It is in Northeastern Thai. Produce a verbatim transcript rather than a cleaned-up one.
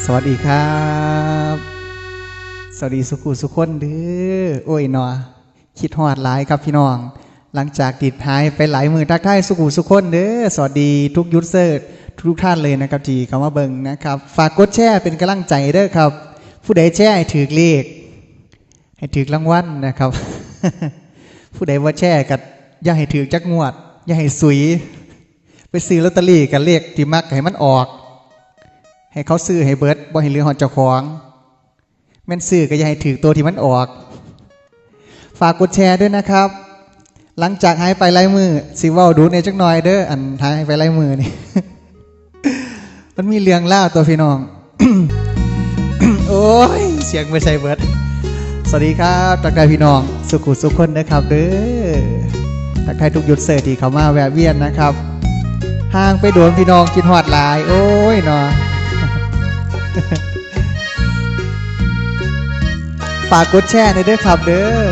สวัสดีครับ สวัสดีสุขุสุคนเด้อ โอ้ยเนาะ คิดฮอดหลายครับพี่น้อง หลังจากติดหายไปหลายมื้อ ทักทายสุขุสุคนเด้อ สวัสดีทุกยูสเซอร์ทุกท่านเลยนะครับ ที่เข้ามาเบิ่งนะครับ ฝากกดแชร์เป็นกำลังใจเด้อครับ ผู้ใดแชร์ให้ถืกเลข ให้ถืกรางวัลนะครับ ผู้ใดบ่แชร์ก็อย่าให้ถืกจักงวด อย่าให้สุย ไปซื้อลอตเตอรี่กับเลขที่มักให้มันออก ให้เขาซื้อให้เบิด บ่ให้เหลือฮอดเจ้าของ แม่นซื้อก็อย่าให้ถืกตัวที่มันออก ฝากกดแชร์ด้วยนะครับ หลังจากหายไปหลายมื้อ สิเว้าดูแหน่จักหน่อยเด้อ อันหายไปหลายมื้อนี่ มันมีเรื่องเล่าตัวพี่น้อง โอ้ย เสียงไปใส่เบิด สวัสดีครับ ทักทายพี่น้อง สุขุสุคนนะครับเด้อ ทักทายทุกยูสเซอร์ที่เข้ามาแวะเวียนนะครับ ห่างไปโดนพี่น้อง คิดฮอดหลาย โอ้ยเนาะ ฝากกดแชร์หน่อยเด้อครับเด้อ